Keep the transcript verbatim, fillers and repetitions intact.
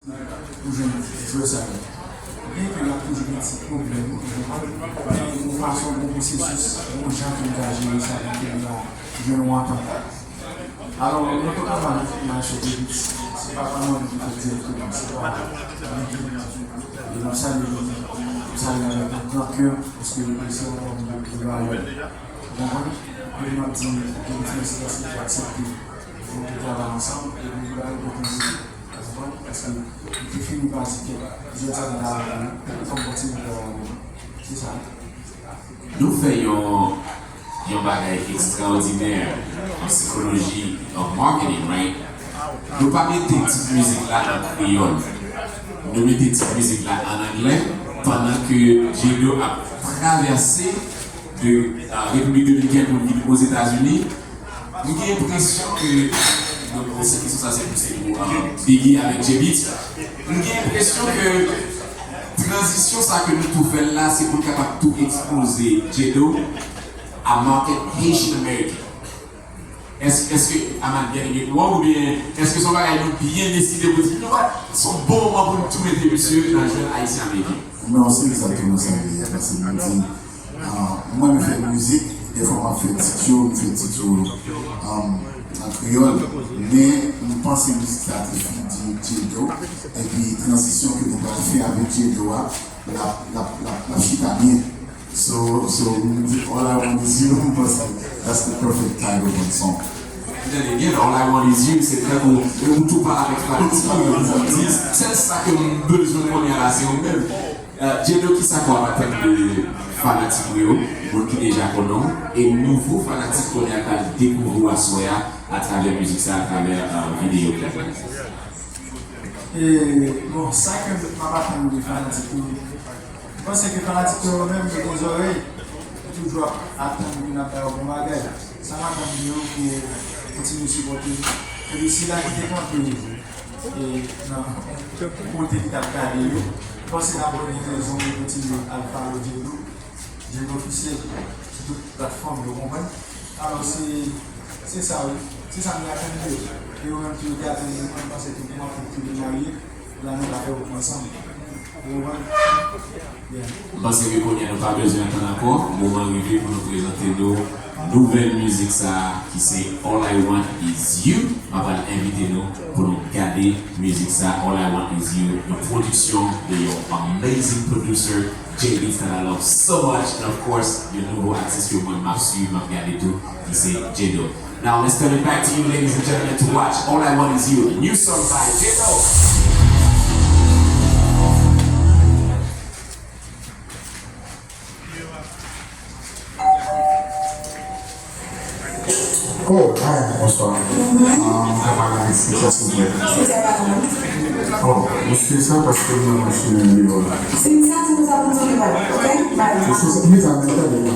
pou jwenn jwè sa yo. Byenke l ap toujou gen ti pwoblèm, ou konprann, men nou pa se yon bon pwosesis, yon jan ke nou ka jere sa pou ke nou ka jwenn yon antant. Alò, nou te ka mande maestro David, se pa pa mwen ki fè direkteman, se pa li ki di. E nou salye li, nou salye avèk yon gran kè, paske li se yon nonm de, de valè. Ou konprann? Kote m ap di, David, mèsi paske ou aksepte pou nou te travay ansanm, e pou nou ba yo kontinye. Ou konprann? Paske li te fini pa di ke jodi a nou ta avè nou, fòk nou kontinye travay avè nou. Se sa. Nou fè yon, yon bagay ekstraòdinè an sikoloji, an marketing, right? Nou pa mete tit mizik la an kreyòl. Nou mete tit mizik la an anglè, pandan ke J-Do ap travèse de, euh, Repiblik Dominikèn pou l vin Ozetazini. M gen enpresyon ke, donk, se kesyon sa, se pou, se pou, euh, Biggy avèk J-Beatz. M gen enpresyon ke tranzisyon sa ke nou tou fè la, se pou n kapab tou ekspoze J-Do a market Haitian American. Èske, èske Amad byen eme pou ou, oubyen èske se yon bagay nou byen deside pou di, you know what, se yon bon moman pou nou tou mete misye nan jwèt Ayisyen Ameriken? Non, se egzakteman sa li ye, paske m di, ah, mwen, m fè mizik, dèfwa m ap fè tit yo, m fè tit yo, um, an kreyòl, men m panse mizik sa te fini di J-Do, epi tranzisyon ke nou pral fè avèk J-Do a, l ap, l ap, l ap, l ap chita byen. So, so, m di All I Want Is You, m panse that's the perfect title for the song. Then again, All I Want Is You, se tankou, ou tou pale avèk fanatik ou, ou di, sèl sa ke m bezwen kounye a la, se ou menm. Euh, J-Do, kisa ke w ap atann de fanatik ou yo, moun ki deja konnen w, e nouvo fanatik kounye a k ap dekouvri w aswè a atravè mizik sa, atravè, euh, videyo klip la? E, bon, sa ke m ap atann de fanatik yo, m panse ke fanatik yo menm, yo gen zòrèy, yo toujou ap atann ke n ap ba yo bon bagay. Sa m atann de yo pou kontinye sipòte nou. Epi sila ki te kanpe e nan kote ki t ap gade yo. M panse n ap gen rezon pou kontinye al follow J-Do, J-Do Officiel, sou tout platfòm yo, konprann? Alò, se, se sa, wi. Se sa m te atann de yo. E yo menm tou, yo te atann de yo, m panse tou, pou mwen, pou tou de marye, la nou ka fè wout ansanm. Ou konprann? Yeah. M panse ke kounye a nou pa bezwen atann ankò. Moman rive pou nou prezante nou nouvèl mizik sa a ki se All I Want Is You. Mwen pral envite nou pou nou gade mizik sa, All I Want Is You, yon pwodiksyon de yon amazing producer, J-Beatz, that I love so much, and of course, yon nouvo atis ke mwen m ap swiv, m ap gade tou, ki se J-Do. Now, let's turn it back to you, ladies and gentlemen, to watch All I Want Is You, a new song by J-Do. Oh, hi, bonswa. Ah, m ka pale avèk Cynthia, silvouplè? Cynthia pa la menm. Oh, m eskize sa paske m nan machin nan deyò la. Cynthia di nou sa pou nou bay, ok? Bay. Eskize, mezanmi, tande.